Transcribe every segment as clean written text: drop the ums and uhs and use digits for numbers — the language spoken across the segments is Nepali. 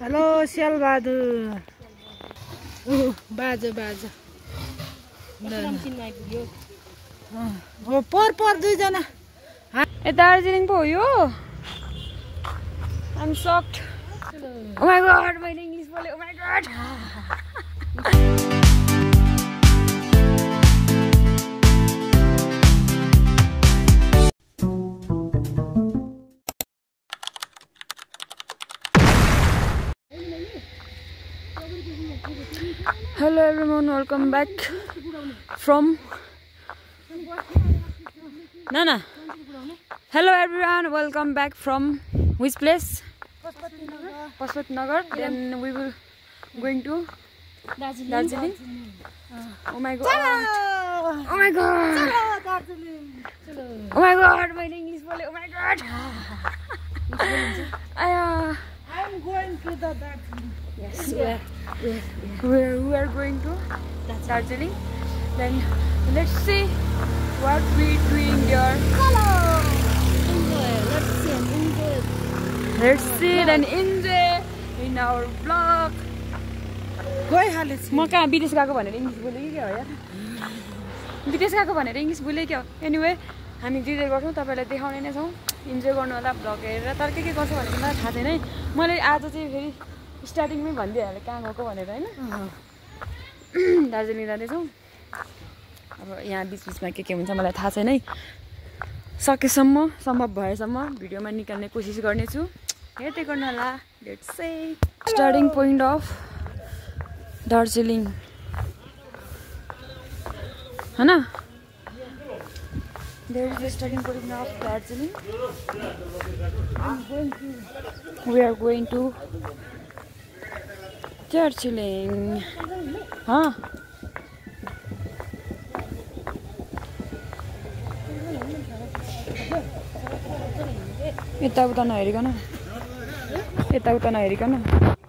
हेलो स्यालबहादुर बाजो बाजो हो पर दुईजना ए दार्जिलिङ पो हो यो I am shocked oh my God मैले इंग्लिश बोले oh my God Hello everyone, welcome back from Nana. Hello everyone, welcome back from which place? Pashupati Nagar. Then we will going to Darjeeling. Oh my god. Oh my god. Oh my god, my English bole. Oh my god. I am going to the Darjeeling. Yes, we are going to Darjeeling. Then let's see what we doing there. Let's see then enjoy in our vlog. म कहाँ विदेश गएको भनेर इङ्ग्लिस बोले कि क्या हो यार विदेश गएको भनेर इङ्ग्लिस बोले क्या हो एनिवे हामी जिजे गर्छौँ तपाईँलाई देखाउने नै छौँ इन्जोय गर्नु होला भ्लग हेरेर तर के गर्छ भने मलाई थाहा छैन है मैले आज चाहिँ फेरि स्टार्टिङमै भनिदिइहालेँ कहाँ गएको भनेर होइन दार्जिलिङ जाँदैछौँ अब यहाँ बिचबिचमा के हुन्छ मलाई थाहा छैन है सकेसम्म सम्भव भएसम्म भिडियोमा निकाल्ने कोसिस गर्नेछु हेर्दै गर्नु होला let's say starting point of Darjeeling हैन there is the starting point of Darjeeling we are going to Darjeeling यताउता नहेरिकन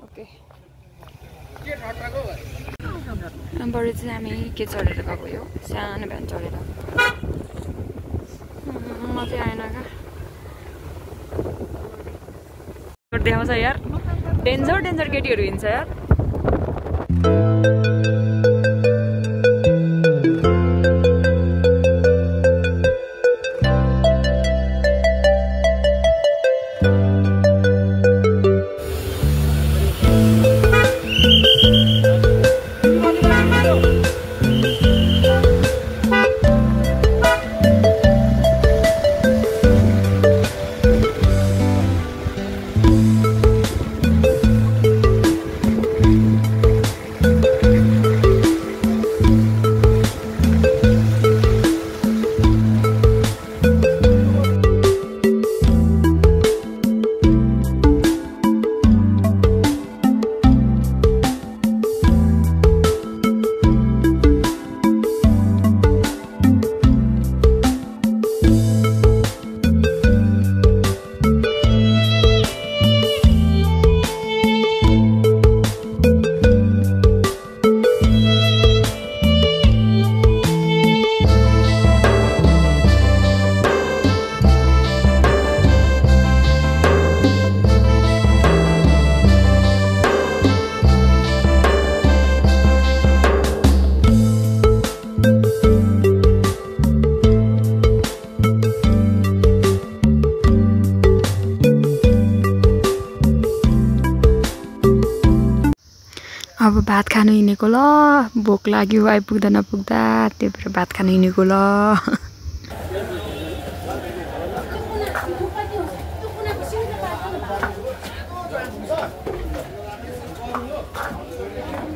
ओके नम्बर चाहिँ हामी के चढेर गएको यो सानो भ्यान चढेर म चाहिँ आएन का देखाउँछ यार डेन्जर केटीहरू हिँड्छ यार अब भात खानु हिँडेको ल भोक लाग्यो आइपुग्दा नपुग्दा त्यही भएर भात खानु हिँडेको ल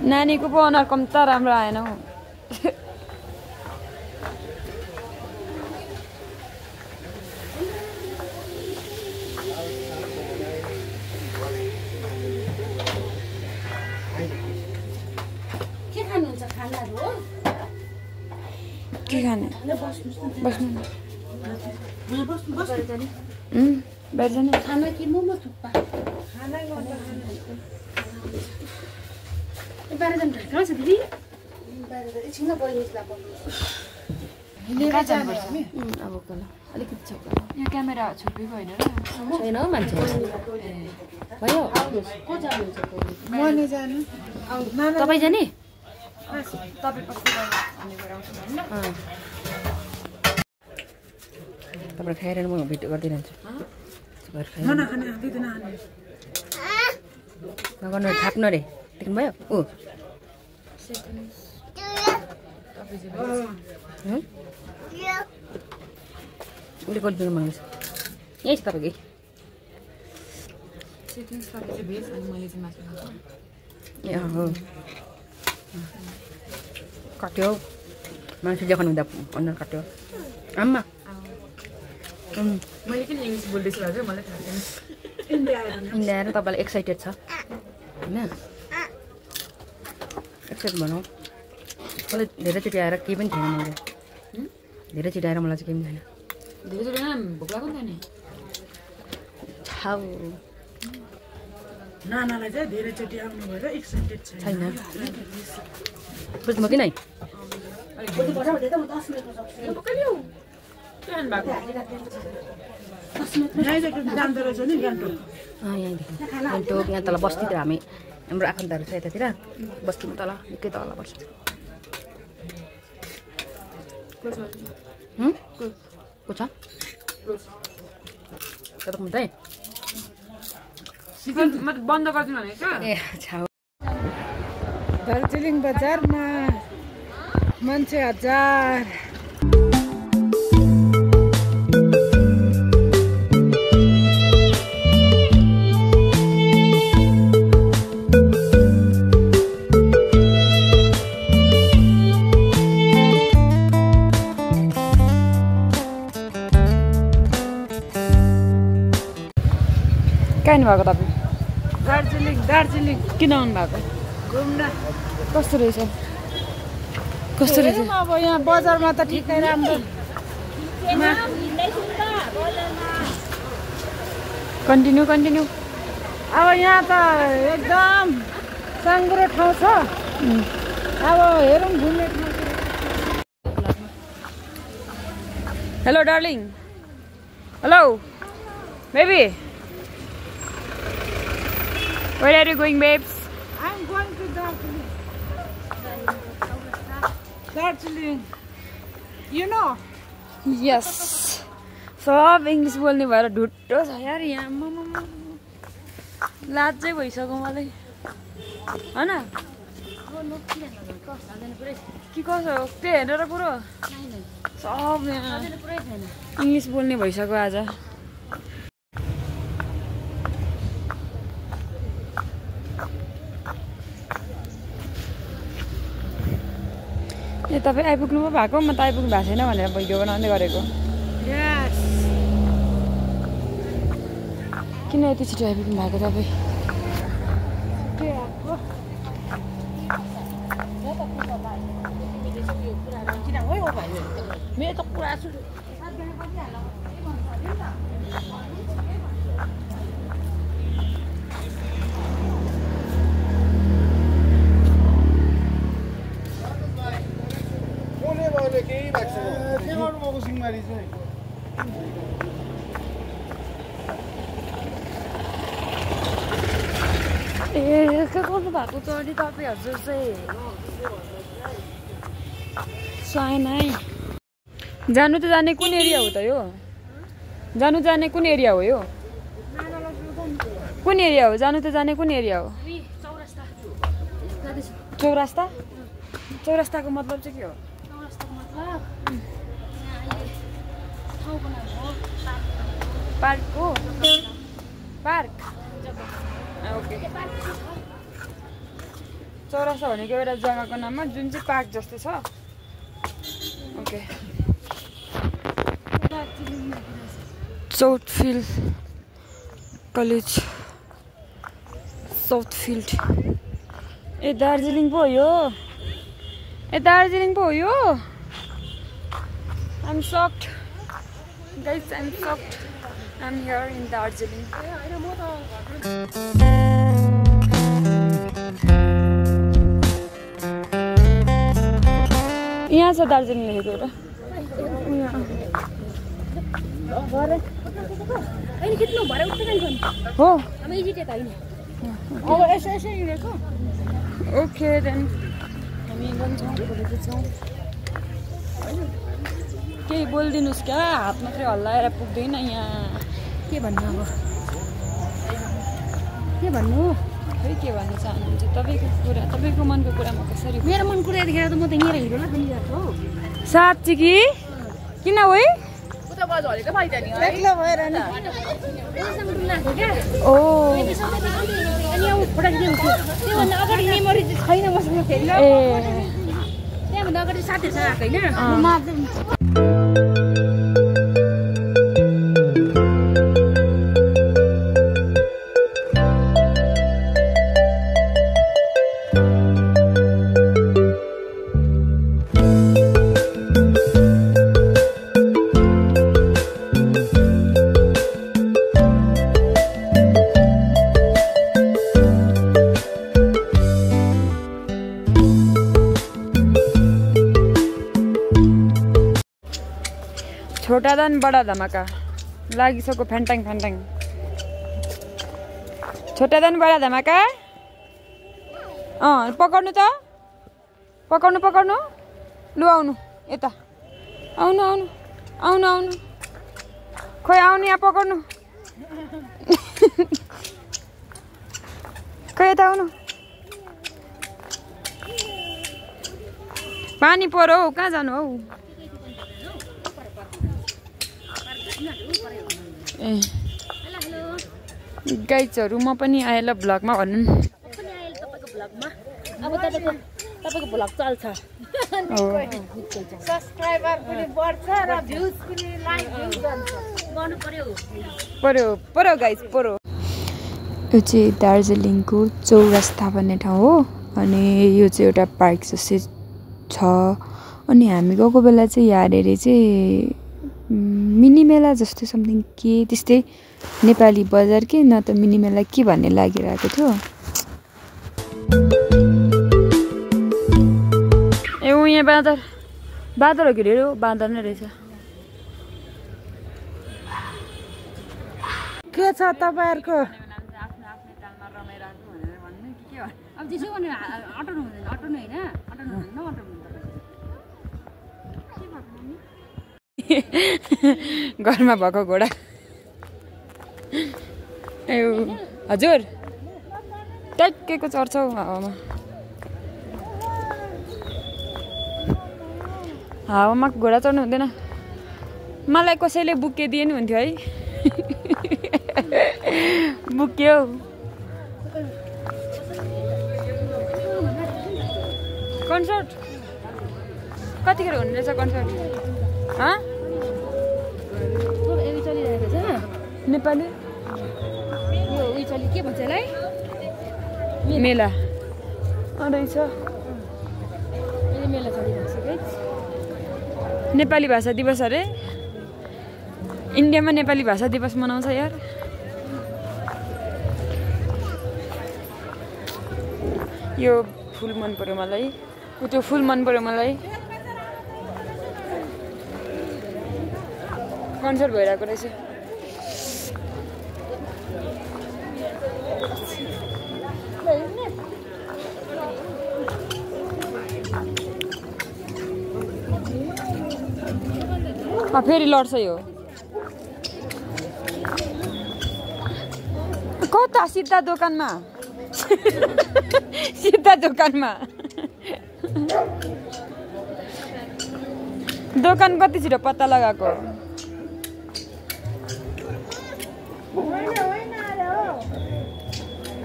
नानीको पो अनुहार कम्ता राम्रो आएन हौ के खाने बस्नु बाहिर जाने खाना कि मोमो थुक्पा खाना बाहिर जानु कहाँ छ दिदी बाहिर एकछिन बहिनीलाई बोल्नु कहाँ जानुपर्छ अब कल अलिकति छ यो क्यामेरा छोपेको होइन र छैन हौ मान्छे भयो को जानुहुन्छ म नै जानु तपाईँ जाने तपाईँ पछि तपाईँ खाएर म भिडियो गरिदिइरहन्छु नगर्नु थाप्नु रे देख्नुभयो ऊ उसले गरिदिनु माग्दैछ यही छ तपाईँकै ए हो कट्यो मान्छे देखाउनु हुँदा अनुहार कट्यो आम्मा मैले किन इङ्ग्लिस बोल्दैछु हजुर मलाई थाहा छैन इन्डिया आएर तपाईँलाई एक्साइटेड छ होइन एक्साइटेड भनौँ मलाई धेरैचोटि आएर केही पनि थिएन मैले धेरैचोटि आएर मलाई चाहिँ केही पनि थिएन धेरैचोटि भोक लाग्यो नि त नि छाउ नानालाई चाहिँ धेरैचोटि आउनु भएर एक्साइटेड छैन बुझ्नु किन जाँदो रहेछ नि गान्तोक यहाँदेखि गान्तोक यहाँ तल बस्तीतिर हाम्रो आफन्तहरू छ यतातिर बस्तीमा तल निकै तल पर्छ को छ तपाईँ बन्द गरिदिनु भनेको ए छाउ दार्जिलिङ बजारमा मान्छे हजार कहाँ भएको तपाईँ दार्जिलिङ किन आउनु भएको घुम्न कस्तो रहेछ कस्तो रहेछ अब यहाँ बजारमा त ठिकै राम्रो कन्टिन्यू अब यहाँ त एकदम साङ्ग्रो ठाउँ छ अब हेरौँ घुम्ने ठाउँ hello darling hello baby Where are you going, babes? I'm going to Darjeeling. You know? Yes. Sub English बोल्ने भएर ढुट्टो छ यार यहाँ लाज चाहिँ भइसक्यो मलाई होइन कि कसो त्यो हेरेर कुरो सब यहाँ इङ्ग्लिस बोल्ने भइसक्यो आज ए तपाईँ आइपुग्नु पो भएको म त आइपुग्नु भएको छैन भनेर भिडियो बनाउँदै गरेको किन यति छिटो आइपुग्नु भएको तपाईँ मेरो त कुरा ए के गर्नु भएको छ अनि तपाईँ हजुर चाहिँ साइन है जानु त जाने कुन एरिया हो त यो जानु जाने कुन एरिया हो यो कुन एरिया हो जानु त जाने कुन एरिया हो चौरास्ता चौरास्ताको मतलब चाहिँ के हो पार्कको पार्क ओके चौरास्ता भनेको एउटा जग्गाको नाममा जुन चाहिँ पार्क जस्तो छ ओके साउथफिल्ड कलेज साउथफिल्ड ए दार्जिलिङ पो हो यो ए दार्जिलिङ पो हो यो I'm sucked guys I'm sucked I'm here in Darjeeling. यहाँ छ दार्जिलिङ लेखेको एउटा अहिले कितनो भरे उठ्दै जान्छ हो अब इजिटेट हैन अब यसो हिँडेको ओके देन हामी जान्छौँ बोलेछौँ केही बोलिदिनुहोस् क्या हात मात्रै हल्लाएर पुग्दैन यहाँ के भन्नु अब के भन्नु खै के भन्न चाहनुहुन्छ तपाईँको कुरा तपाईँको मनको कुरा म कसरी मेरो मन कुरा देखेर त म त यहाँ हिँडेर बोलिरहेको हो साँच्ची कि किन हो एक्लो भएर नि ओ अनि अब फोटो खिच्नु त्योभन्दा अगाडि मेमोरी छैन मसँग फेरि ए त्यहाँभन्दा अगाडि साथीहरूसँग आएको होइन छोटा दान बडा धमाका लागिसक्यो फ्यान्टाङ फ्यान्टाङ छोटा दान बडा धमाका पकाउनु त पकाउनु पकाउनु लु आउनु यता आउनु आउनु आउनु आउनु खोइ आउनु यहाँ पकाउनु खोइ यता आउनु पानी पऱ्यो हौ कहाँ जानु हौ ए गाइजहरू म पनि आएर भ्लगमा भन्नु अब तपाईको भ्लग चल्छ सब्स्क्राइबर पनि बढ्छ र भ्युज पनि लाइक भ्युज जान्छ गर्नु पर्यो पऱ्यो गाइज पऱ्यो यो चाहिँ दार्जिलिङको चौरस्ता भन्ने ठाउँ हो अनि यो चाहिँ एउटा पार्क जस्तै छ अनि हामी गएको बेला चाहिँ यहाँनिर चाहिँ मिनी मेला जस्तो समथिङ के त्यस्तै नेपाली बजार के न त मिनी मेला के भन्ने लागिरहेको थियो ए यहाँ बाँदर हो कि अरे बाँदर नै रहेछ के छ तपाईँहरूको अब त्यसो भने अटाउनु हुँदैन अटाउनु होइन अटाउनु हुँदैन अटाउनु घरमा भएको घोडा ए हजुर ट्याक्केको चढ्छौ हावामा हावामा घोडा चढ्नु हुँदैन मलाई कसैले बुके दिए नि हुन्थ्यो है बुक्यो कन्सर्ट कतिखेर हुने रहेछ कन्सर्ट चलिरहेको छ नेपाली यो उयो चलि के भन्छ यसलाई मेला रहेछ यो मेला चलिरहेको छ गाइस नेपाली भाषा दिवस अरे इन्डियामा नेपाली भाषा दिवस मनाउँछ यार यो फुल मन पर्यो मलाई त्यो फुल मन पर्यो मलाई कन्सर्ट भइरहेको रहेछ फेरि लड्छ यो कता सिधा दोकानमा सिधा दोकानमा दोकान कति छिटो पत्ता लगाएको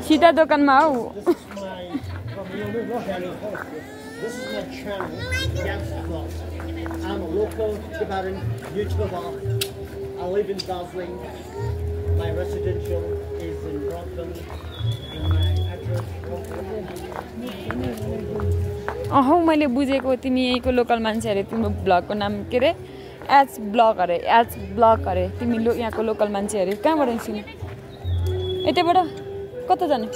सीधा दोकानमा हौ This is my channel, Gangster Vlog. I'm a local Tibetan YouTuber. I live in Darjeeling. My residential is in Brockton. And my address अहौ मैले बुझेको तिमी यहीँको लोकल मान्छे अरे तिम्रो ब्लगको नाम के अरे एच ब्लग अरे तिमी यहाँको लोकल मान्छे अरे कहाँबाट निस्किने यतैबाट कता जाने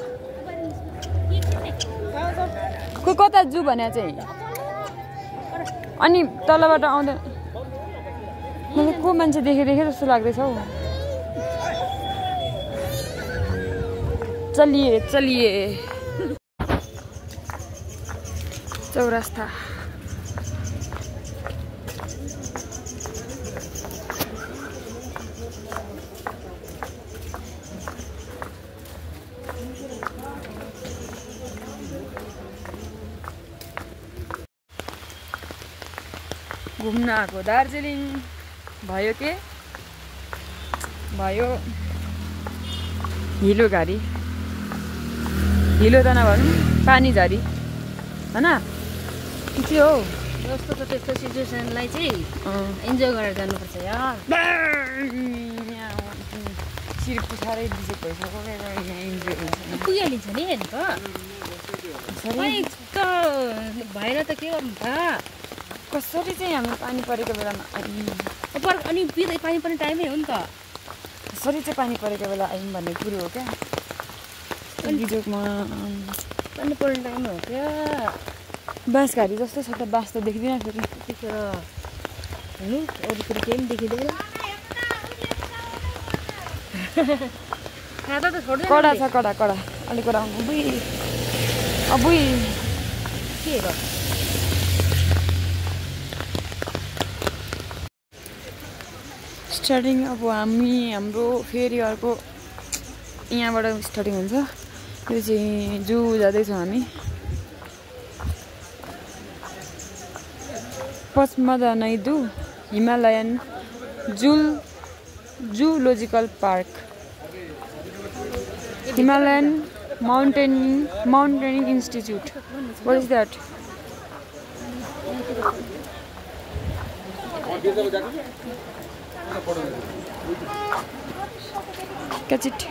कोही कता जू भने चाहिँ अनि तलबाट आउँदैन मलाई को मान्छे देखे जस्तो लाग्दैछ हौ चलिए चौरास्ता घुम्न आएको दार्जिलिङ भयो के भयो हिलो घारी हिलो त नभनौँ पानी झरी हैन के हो जस्तो त त्यस्तो सिचुएसनलाई चाहिँ इन्जोय गरेर जानुपर्छ यार सिर पुछारै बिसेक भइसक्यो इन्जोय हुन्छ पुगिहालिन्छ नि हेर्नु त भएर त के गर्नु त कसरी चाहिँ हाम्रो पानी परेको बेलामा अनि पानी पर्ने टाइमै हो नि त कसरी चाहिँ पानी परेको बेला आयौँ भन्ने कुरो हो क्या बिजोकमा पानी पर्ने टाइम हो क्या बाँस घारी जस्तो छ त बाँस त देख्दिनँ फेरि त्यतिखेर हेर्नु वरिपरि केही पनि देखिँदैन खाँदा त छोड्दैन कडा छ कडा अलिक कडा अबुई के हो स्टार्टिङ अब हाम्रो फेरि अर्को यहाँबाट स्टार्टिङ हुन्छ यो चाहिँ जू जाँदैछौँ हामी पचमनाइदु Himalayan zoological park Himalayan mountaineering institute what is that Catch it.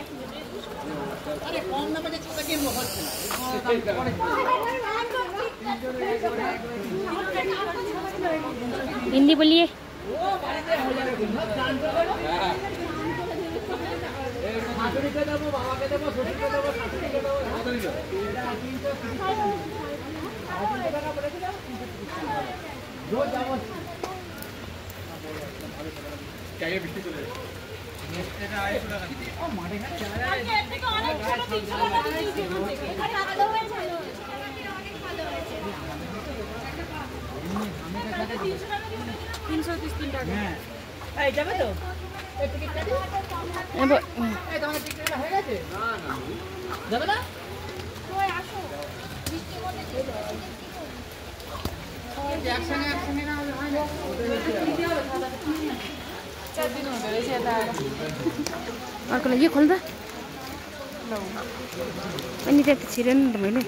Hindi बोलिए अर्कोलाई यो खोल्दा अनि त्यहाँ छिरेन नि त मैले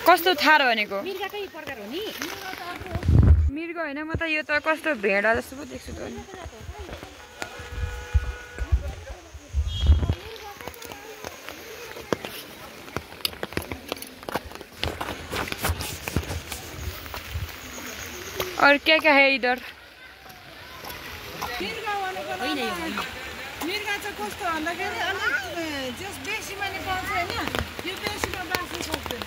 कस्तो थाहा भनेको मिर्गाकै प्रकार हो नि मृग होइन म त यो त कस्तो भेडा जस्तो पो देख्छु त नि और क्या है इधर मिर्गा चाहिँ कस्तो भन्दाखेरि अलिक जस बेसीमा नि पाउँछ होइन यो बेसीमा बाँच्नु सक्दैन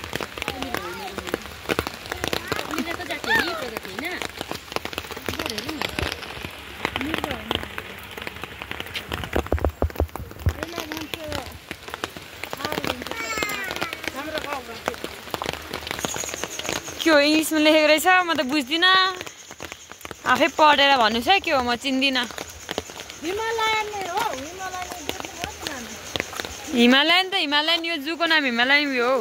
मिर्गा त जाति हो नि प्रजाति होइन मिर्गा के हो इङ्ग्लिसमा लेखेको रहेछ म त बुझ्दिनँ आफै पढेर भन्नुहोस् है के हो म चिन्दिनँ हिमालयन त हिमालयन यो जूको नाम हिमालयन हो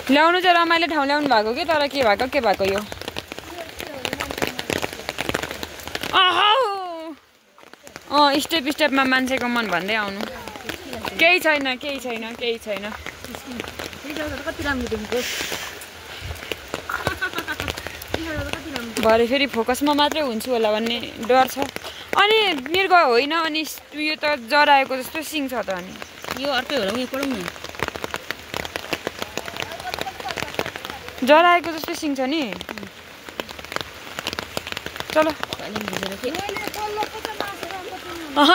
ल्याउनु चाहिँ रमाइलो ठाउँ ल्याउनु भएको कि तर के भएको यो स्टेपमा मान्छेको मन भन्दै आउनु केही छैन कति राम्रो देखेको भरे फेरि फोकसमा मात्रै हुन्छु होला भन्ने डर छ अनि मृग होइन अनि यो त जराएको जस्तो सिङ छ त अनि यो अर्कै होला उयो पढौँ न जराएको जस्तो सिङ छ नि चलो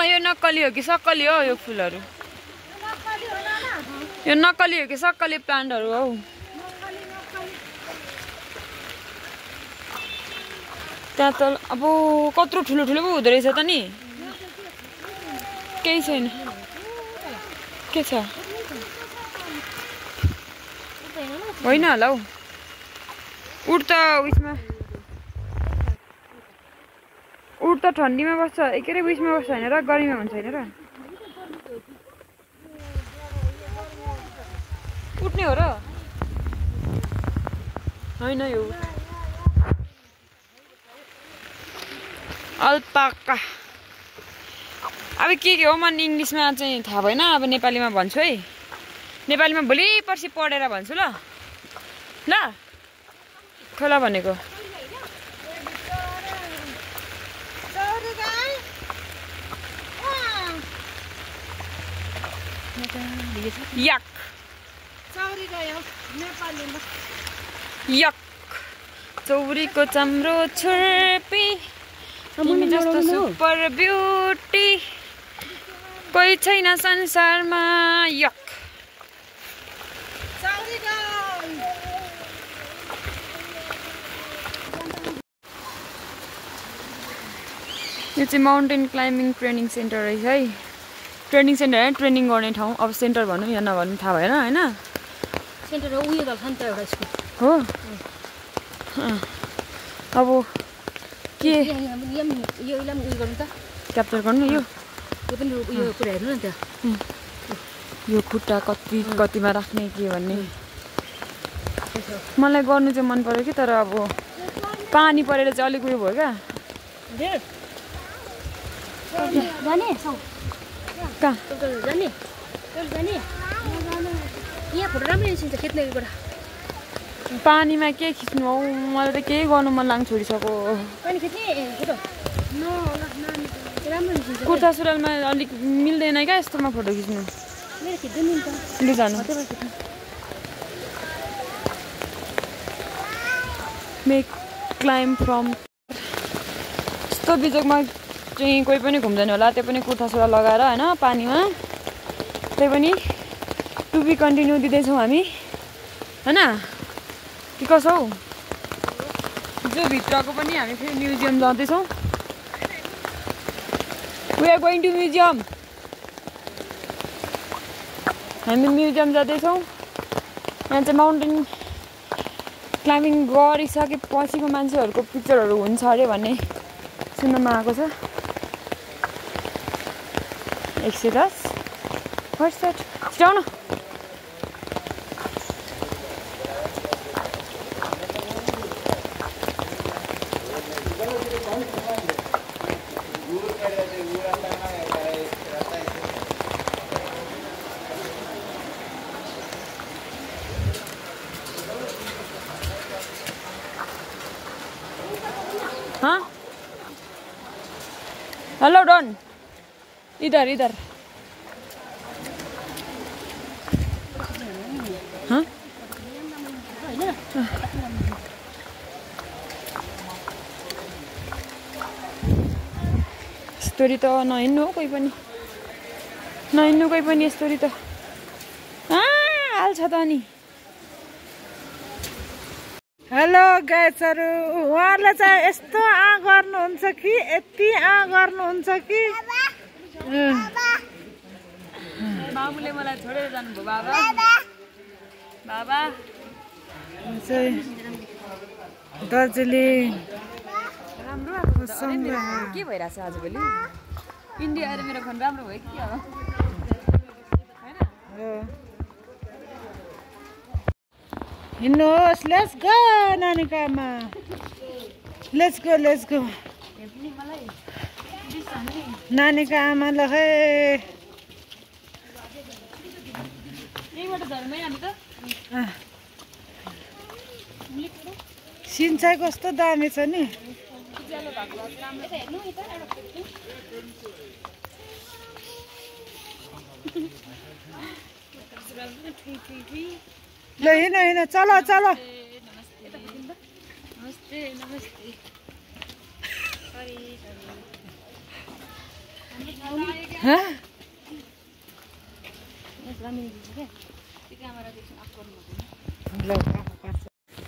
यो नक्कली हो कि सक्कली हो यो फुलहरू यो नक्कली हो कि सक्कली प्लान्टहरू हौ त्यहाँ त अब कत्रो ठुलो ठुलो पो हुँदो रहेछ त नि केही छैन के छ होइन होला हौ उठ त उयसमा उठ त ठन्डीमा बस्छ के अरे उयसमा बस्छ होइन र गर्मीमा हुन्छ होइन र उठ्ने हो र होइन यो अल्पाका अब के हो मन इङ्ग्लिसमा चाहिँ थाहा भएन अब नेपालीमा भन्छु है नेपालीमा भोलि पर्सि पढेर भन्छु ल ल खोला भनेको यक यक चौरीको चम्रो छुर्पी तिमी जस्तो सुपर ब्युटी कोही छैन संसारमा यक यो चाहिँ माउन्टेन क्लाइम्बिङ ट्रेनिङ सेन्टर रहेछ है ट्रेनिङ सेन्टर होइन ट्रेनिङ गर्ने ठाउँ अब सेन्टर भनौँ या नभनौँ थाहा भएन होइन सेन्टर हो उयो त छ नि त एउटा स्कुल हो अब के यो उयो गर्नु त क्याप्चर गर्नु यो पनि उयो कुरा हेर्नु न त यो खुट्टा कतिमा राख्ने के भन्ने मलाई गर्नु चाहिँ मन पर्यो कि तर अब पानी परेर चाहिँ अलिक उयो भयो क्या कहाँ यहाँ फोटो राम्रै निस्किन्छ खेत्नेबाट पानीमा के खिच्नु हौ मलाई त केही गर्नु मन लाग्छ छोडिसक्यो पानी खिच्ने फोटो राम्रो निस्किन्छ कुर्ता सुरुवालमा अलिक मिल्दैन क्या यस्तोमा फोटो खिच्नु मेरो खिच्दैन नि त लु जानु मेक क्लाइम्ब फ्रम यस्तो बिजोगमा चाहिँ कोही पनि घुम्दैन होला त्यो पनि कुर्ता सुरुवाल लगाएर होइन पानीमा त्यही पनि टु बी कन्टिन्यू दिँदैछौँ हामी होइन के कसो हौ जो भित्रको पनि हामी फेरि म्युजियम जाँदैछौँ we are going to museum हामी म्युजियम जाँदैछौँ यहाँ चाहिँ माउन्टेन क्लाइम्बिङ गरिसकेपछिको मान्छेहरूको पिक्चरहरू हुन्छ अरे भन्ने सुन्नमा आएको छ 110 फर्स्ट सेट छिटाउन हाँ हेलो डॉन इधर इधर हाँ स्टोरी त नहिँड्नु हो कोही पनि नहिँड्नु कोही पनि स्टोरी त हाल्छ त अनि हेलो गाइजहरु उहाँले चाहिँ यस्तो गर्नुहुन्छ कि यति गर्नुहुन्छ कि बाबुले मलाई छोडेर जानुभयो बाबा बाबा चाहिँ दार्जिलिङ राम्रो आएको छ के भइरहेछ आजभोलि इन्डिया आएर मेरो फोन राम्रो भयो कि हो हिँड्नुहोस् लेट्स गो नानीको आमा लेट्स गो नानीको आमालाई खै सिन चाहिँ कस्तो दामी छ नि ल हिँड हिँड चल चल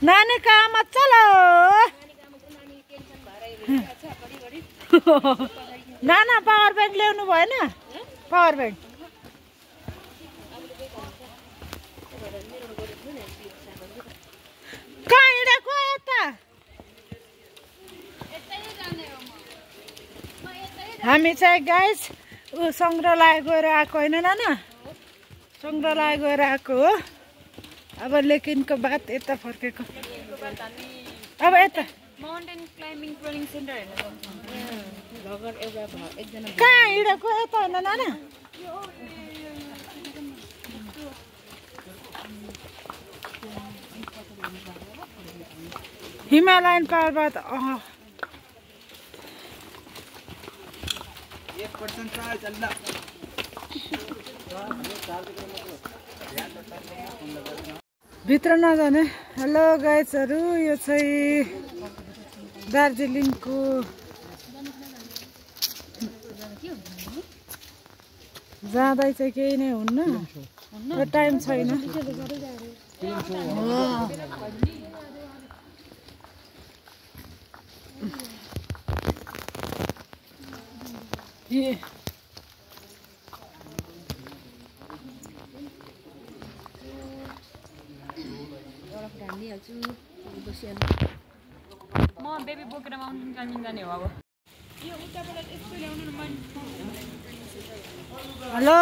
नानी कहाँमा चलो नाना पावर ब्याङ्क ल्याउनु भएन पावर ब्याङ्क कहाँ हिँडेको यता हामी चाहिँ गाइस सङ्ग्रहालय गएर आएको होइन नाना सङ्ग्रहालय गएर आएको हो अब लेकिनको बाद यता फर्केको अब यता माउन्टेन क्लाइम्बिङ ट्रेनिङ सेन्टर हेर्न कहाँ हिँडेको यता होइन नाना हिमालयन पर्वत भित्र नजाने हेलो गाइजहरू यो चाहिँ दार्जिलिङको जाँदै चाहिँ केही नै हुन्न टाइम छैन म बेबी बोकेर माउन्टेन क्लाइम्बिङ जाने हो अब यो उताबाट यस्तो ल्याउनु न मन हेलो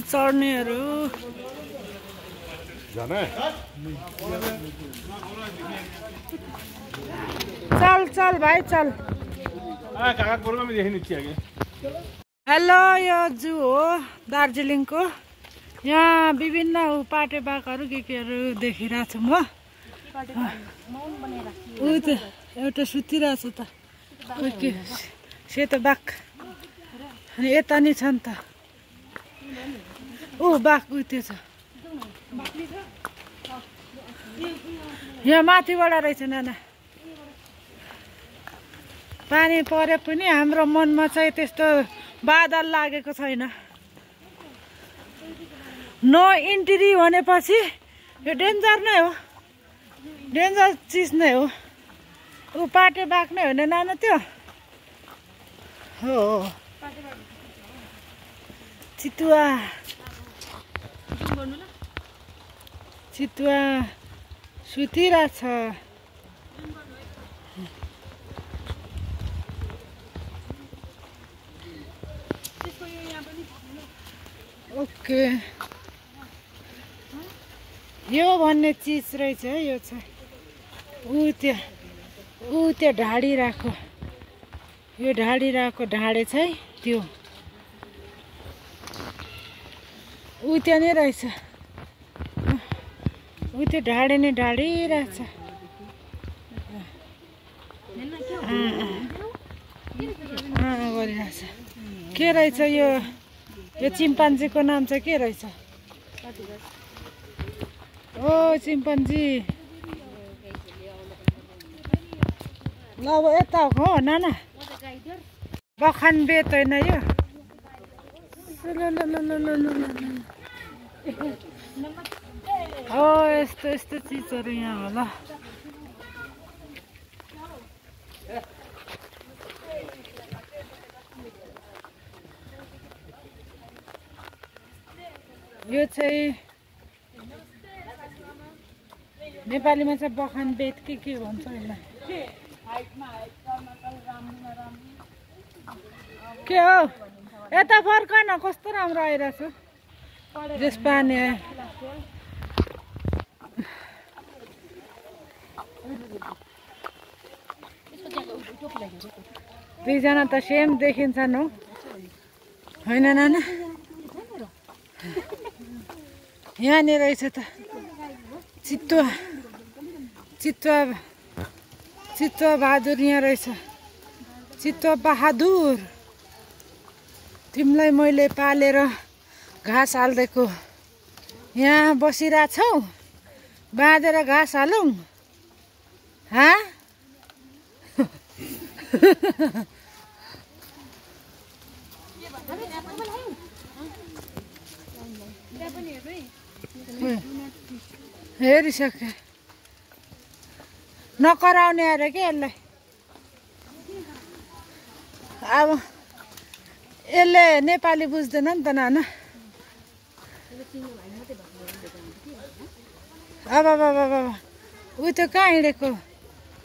चढ्नेहरू चल चल भाइ चल हेलो यो जू हो दार्जिलिङको यहाँ विभिन्न पाटे बाघहरू केहरू देखिरहेको छु म ऊ त एउटा सुतिरहेछ त के सेतो बाघ अनि यता नि छ नि त ऊ बाघ ऊ त्यो छ यहाँ माथिबाट रहेछ नाना पानी परे पनि हाम्रो मनमा चाहिँ त्यस्तो बादल लागेको छैन नो इन्ट्री भनेपछि यो डेन्जर नै हो डेन्जर चिज नै हो ऊ पाटे बाघ नै हो नि नाना त्यो हो चितुवा चितुवा सुतिरहेछ ओके यो भन्ने चिज रहेछ है यो चाहिँ ऊ त्यो ढाडिरहेको यो ढाडिरहेको ढाडे चाहिँ त्यो ऊ त्यो नै रहेछ ऊ त्यो ढाडे नै ढाडिरहेछ गरिरहेछ के रहेछ यो चिम्पान्जीको नाम चाहिँ के रहेछ ओ चिम्पान्जी ल अब यता हो नाना बखान बेत होइन यो हो यस्तो यस्तो चिजहरू यहाँ होला यो चाहिँ नेपालीमा चाहिँ बखान बेत के भन्छ यसलाई के हो यता फर्क न कस्तो राम्रो आइरहेछ जस पानी आयो दुईजना त सेम देखिन्छन् हो होइन नाना यहाँनिर रहेछ त चितुवा बहादुर यहाँ रहेछ चितुवा बहादुर तिमीलाई मैले पालेर घाँस हाल्दिएको यहाँ बसिरहेछौ बाँधेर घाँस हालौँ हाँ हेरिसके नकराउने अरे के यसलाई अब यसले नेपाली बुझ्दैन नि त नाना अब ऊ त कहाँ हिँडेको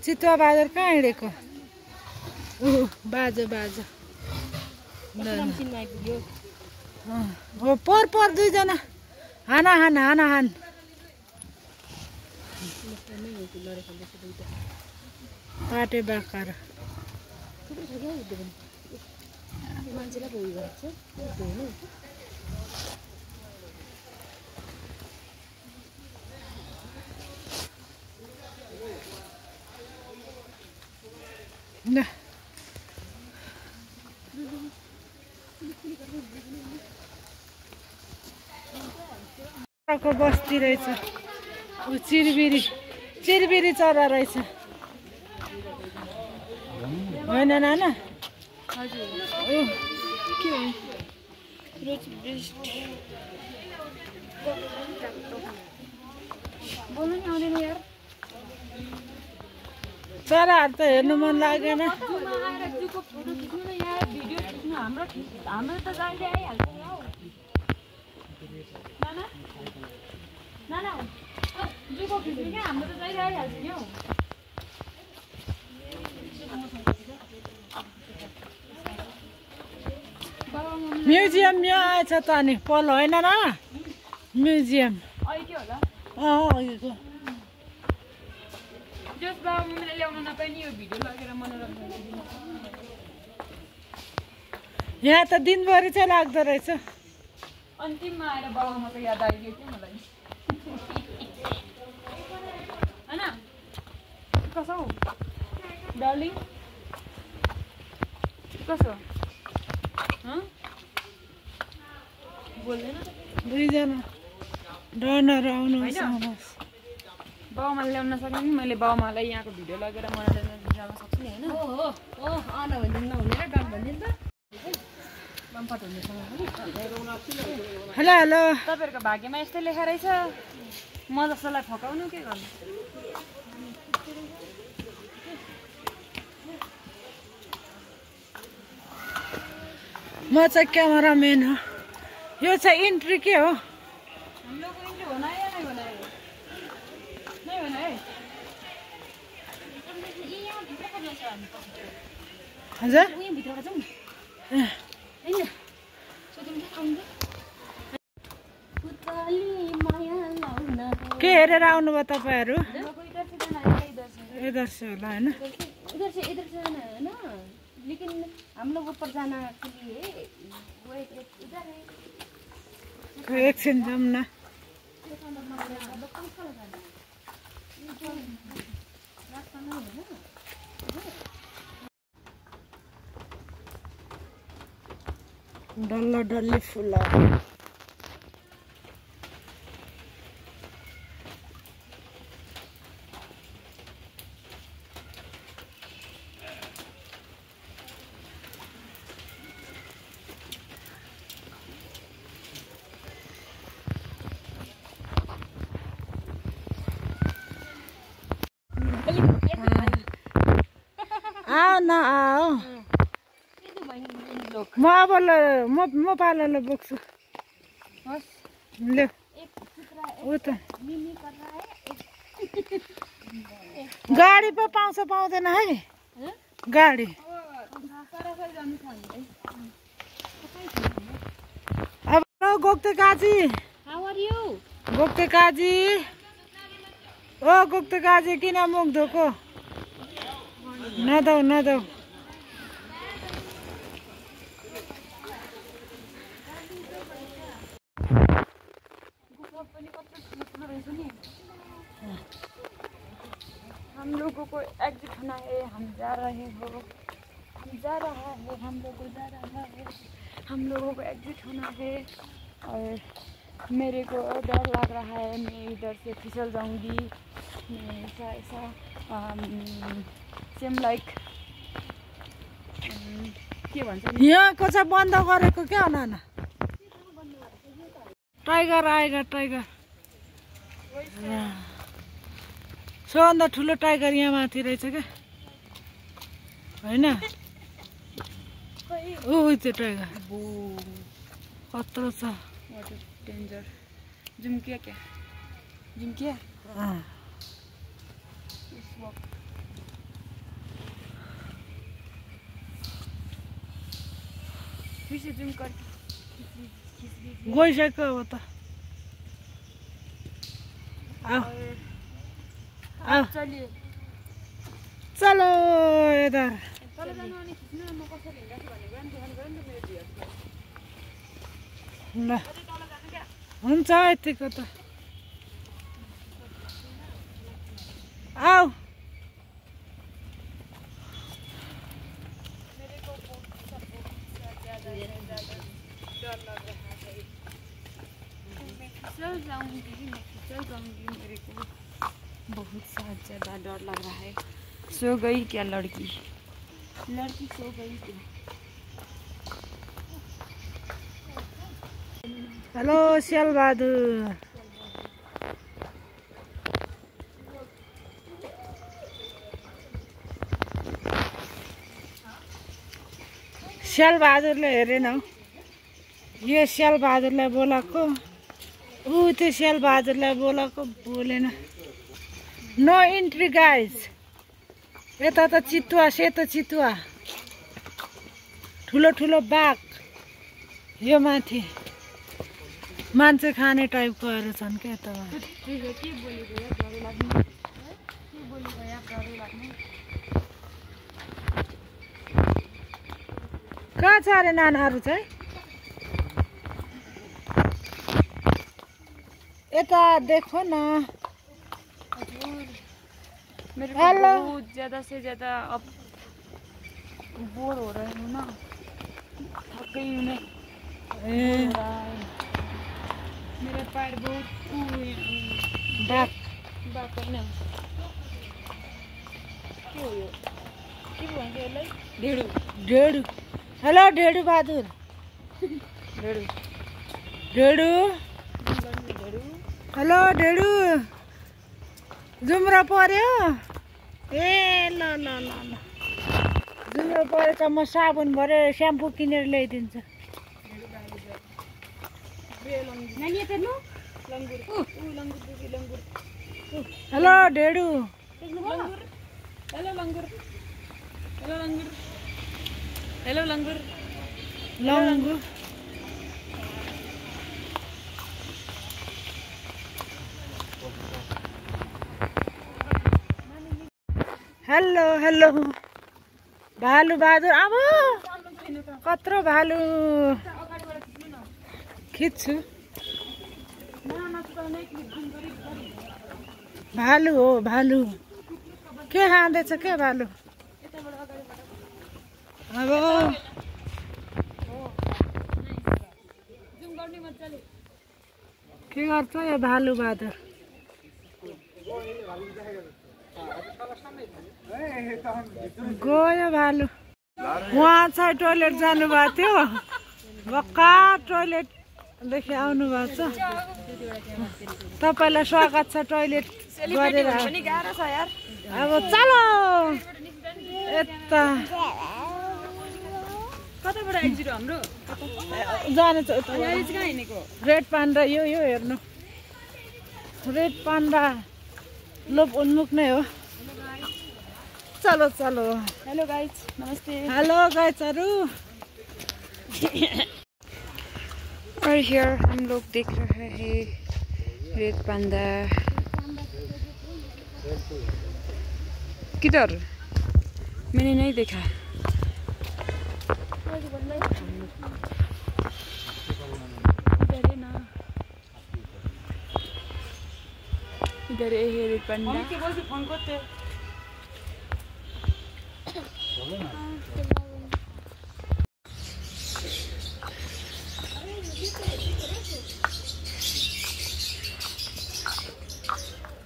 चितुवा बहादुर कहाँ हिँडेको बाजो हो पर दुईजना हान पाटे बाकार ल बस्ती रहेछ ऊ चिरबिरी चरा रहेछ होइन नाना चराहरू त हेर्नु मन लागेन म्युजियम यहाँ आएछ त अनि पल होइन न म्युजियम यहाँ त दिनभरि चाहिँ लाग्दो रहेछ अन्तिममा आएर बाबाआमाको याद आइदियो कि मलाई हैन कसो डार्लिङ कसो बोल्दैन दुईजना डनर आउनुहुन्छ बाबाआमाले ल्याउन नसक्ने नि मैले बाबाआमालाई यहाँको भिडियो लगेर मलाई जान सक्छु नि हैन हेलो तपाईहरुको भाग्यमा यस्तै लेखा रहेछ म जस्तोलाई फकाउनु के गर्नु म चाहिँ क्यामेराम्यान हो यो चाहिँ इन्ट्री के हो हम लोग इन्ट्री होना है या नहीं होना है नहीं होना है हजुर के हेरेर आउनुभयो तपाईँहरू इधर से होला हैन इधर से जाना है ना लेकिन हम लोग ऊपर जाना के लिए वो इधर है एकछिन जाऊँ न डल्ली फुल आओ न आओ म अब म पालाले बोक्छु ले ऊ त गाडी पो पाउँछ पाउँदैन है गाडी अब गोक्ते काजी हाउ आर यू गोक्ते काजी ओ गोक्ते काजी किन मुख धोको नदौ हम लोगों को एग्जिट होना है, हम जा रहे हो, हम जा रहा है, हम लोगों को जा रहा है, हम लोगों को एग्जिट होना है। और मेरे को डर लग रहा है, मैं इधर से फिसल जाऊंगी। मैं ऐसा सेम लाइक के भन्छ नि, यहाँको चाहिँ बन्द गरेको क्या नाना? टाइगर आएगा टाइगर। सबभन्दा ठुलो टाइगर यहाँ माथि रहेछ क्या, होइन? ऊ त्यो टाइगर कत्रो छ। Water danger. जुम किया क्या? जुम किया? फिर से जुम कर गइसक्यो अब त। आओ चलिए। चलो यता। तल जानु अनि खिच्नु न, म कसरी हिँड्छु भनेको अनि देखाउनु पर्यो नि त मेरो भिडियोहरु। ल हुन्छ यतिको त। आओ फिसल जाऊंगी, मैं फिसल जाऊंगी, मेरे को बहुत ज़्यादा डर लग रहा है। सो गई क्या लड़की? लड़की सो गई क्या? हेलो स्यालबहादुर। स्यालबहादुरले हेरेन हौ, यो स्यालबहादुरलाई बोलाएको, ऊ त्यो स्यालबहादुरलाई बोलाएको, बोलेन। No entry guys. यता त चितुवा, सेतो चितुवा, ठुलो ठुलो बाघ, यो माथि मान्छे खाने टाइपकोहरू छन् क्या यता। कहाँ छ अरे नानाहरू चाहिँ? यता देखो न। मेरे को बहुत ज़्यादा से ज़्यादा अब बोर हो रहे हूँ ना, थक गई हूँ मैं। मेरे पैर बहुत बाघ बात होइन के हो यो? के भन्छ यसलाई? ढेडु। ढेडु। हेलो ढेडु बहादुर। ढेडु ढेडु। हेलो ढेडु। जुम्रा पर्यो? ए ल ल ल ल, जुम्रा परेछ। म साबुन भरे स्याम्पू किनेर ल्याइदिन्छु। हेलो ढेडु। हेलो लङ्गुर। हेलो लङ्गुर। हेलो लङ्गुर। लङ्गु। हेलो हेलो भालु बहादुर। अब कत्रो भालु खिच्छु। भालु हो भालु। के खाँदैछ के भालु? अब के गर्छ यो भालु बहादुर? गयो भालु। उहाँ चाहिँ टोइलेट जानुभएको थियो, भक्का टोइलेटदेखि आउनु भएको छ। तपाईँलाई स्वागत छ टोइलेट गरेर। अब चलो यता कताबाट एक्जिट हाम्रो जाने छ। कहाँ हिँडेको? रेड पान्डा यो हेर्नु, रेड पान्डा लोभ उन्मुख नै हो। चलो चलो। हेलो गाइज, नमस्ते। हेलो गाइजहरू। और हियर हम लोग देख रहे हैं रेड पांडा। किधर? मैंने नहीं देखा। इधर है ना, इधर है रेड पांडा।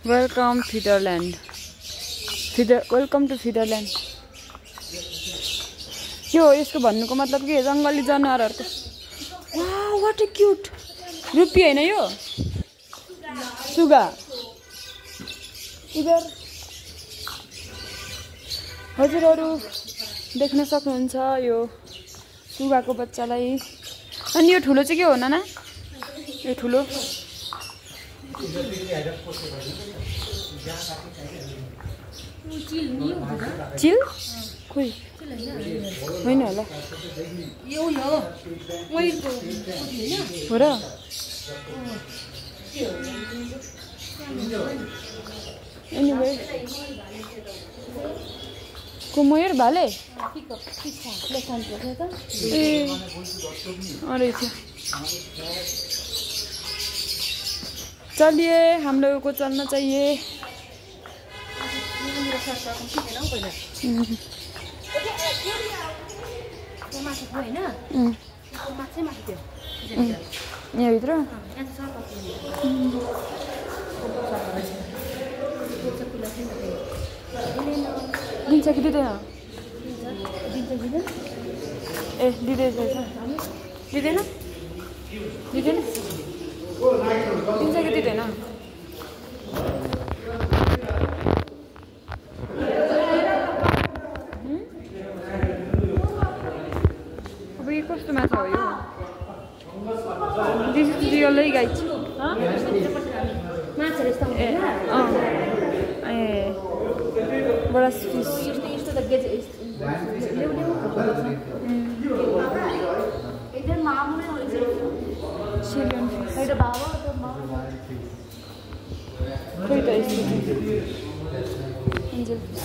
वेलकम फिडरल्यान्ड वेलकम टु फिडरल्यान्ड के हो यसको भन्नुको मतलब के जङ्गली जनावरहरूको वाउ वाट ए क्युट रुपी हैन यो सुगा इधर हजुरहरू देख्न सक्नुहुन्छ यो सुगाको बच्चालाई अनि यो ठुलो चाहिँ के हो नाना यो ठुलो चिल खोइ होइन होला हो र एनिवे को मयूर भाले ए रहेछ चलिए हम लोगों को चलना चाहिए यहाँभित्र दिन्छ कि दिँदैन ए दिँदैछ दिँदैन दिँदैन दिन्छ कि दिँदैन अब यो कस्तो माछा हो यो दिस इज रियलै गाइड ए बडा फिस Chilean fish. खोइ त यस्तो एन्जल फिस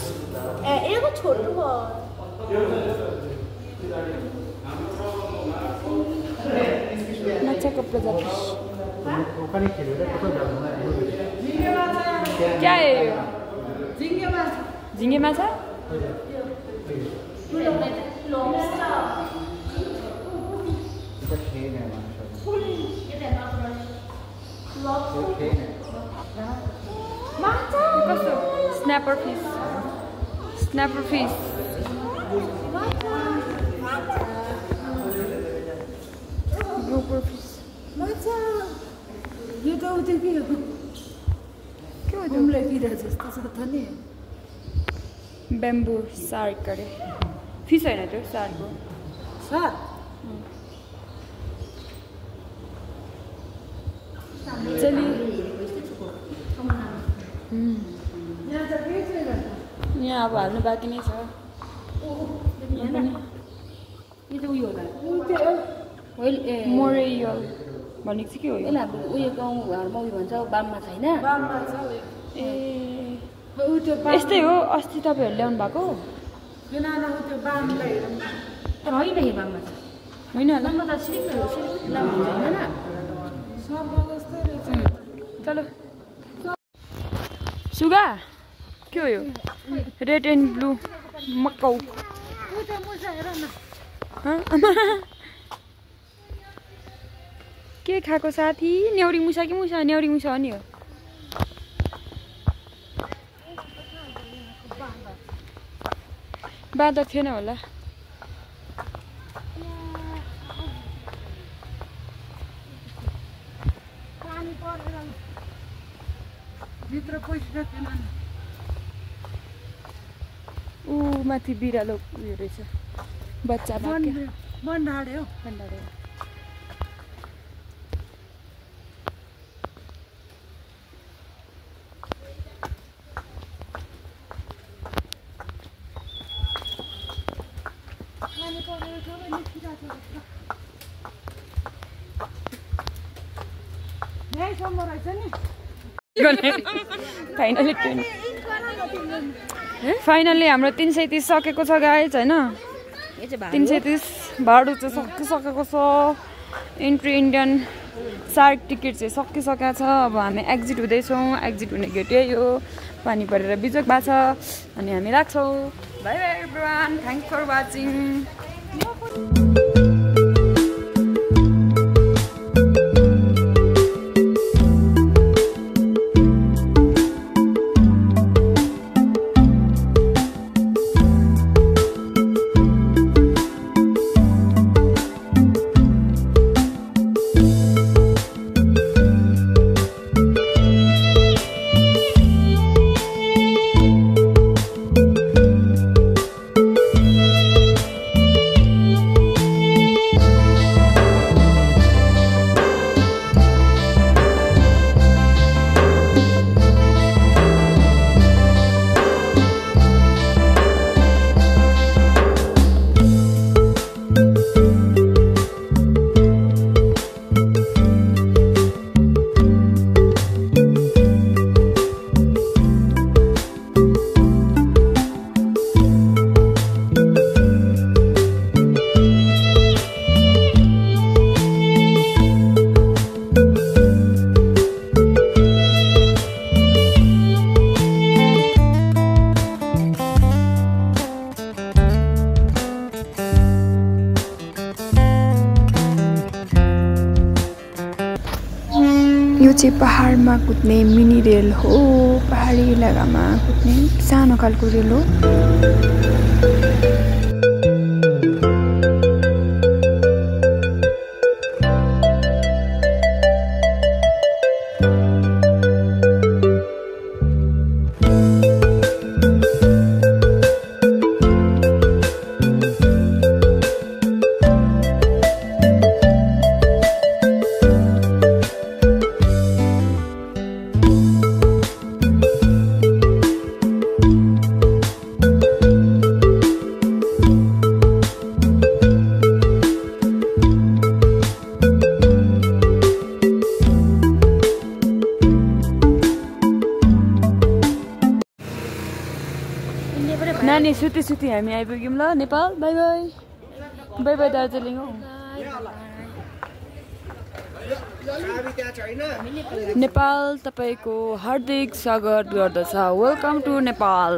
एगो छोटो भयो माछाको प्रजाति क्या है यो झिङ्गे माछा कस्तो स्न्यापर फिस ग्रुपर फिस माछा यो त उतै के हो घुम्लै किरा जस्तो छ त नि बेम्बू सार्क अरे फिस होइन त्यो सार्क हो सार्क चलिए यहाँ अब हाल्नु बाँकी नै छ मोरेयल भनेको चाहिँ के हो यसलाई हाम्रो उयो गाउँ घरमा उयो भन्छ बाम माछा होइन ए यस्तै हो अस्ति तपाईँहरू ल्याउनु भएको तर होइन यो बाम माछा होइन होला बाम माछा सिरिक लामो हुन्छ होइन चलो सुगा के हो यो रेड एन्ड ब्लू मक्कौ के खाएको साथी न्याउरी मुसा कि मुसा न्याउरी मुसा हो नि हो बाँदर थिएन होला भित्र पैसा थिएन ऊ माथि बिरालो उयो रहेछ बच्चा बन्डाडे हो बन्डाडे फाइनली हाम्रो 330 सकेको छ गाइज होइन 330 भाडु चाहिँ सकिसकेको छ इन्ट्री इन्डियन सार्क टिकट चाहिँ सकिसकेको छ अब हामी एक्जिट हुँदैछौँ एक्जिट हुने गेट यही हो पानी परेर बिजोक भएको छ अनि हामी राख्छौँ Bye bye everyone. Thanks for watching. यो चाहिँ पहाडमा कुद्ने मिनी रेल हो पहाडी इलाकामा कुद्ने सानो खालको रेल हो नानी सुती सुती हामी आइपुग्यौं ल Nepal bye bye bye bye Darjeeling हो नेपाल तपाईको हार्दिक स्वागत गर्दछ वेलकम टु नेपाल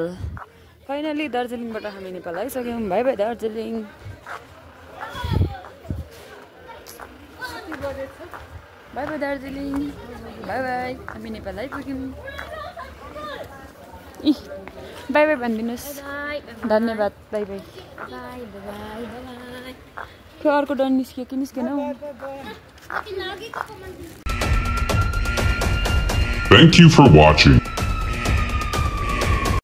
फाइनली दार्जिलिङबाट हामी नेपाल आइसक्यौं bye bye Darjeeling bye bye Darjeeling bye bye हामी नेपाल आइपुग्यौं बाइ बाइ भन्दिनुस् धन्यवाद बाइ बाइ के अर्को डन निस्क्यो कि निस्केन Thank you for watching.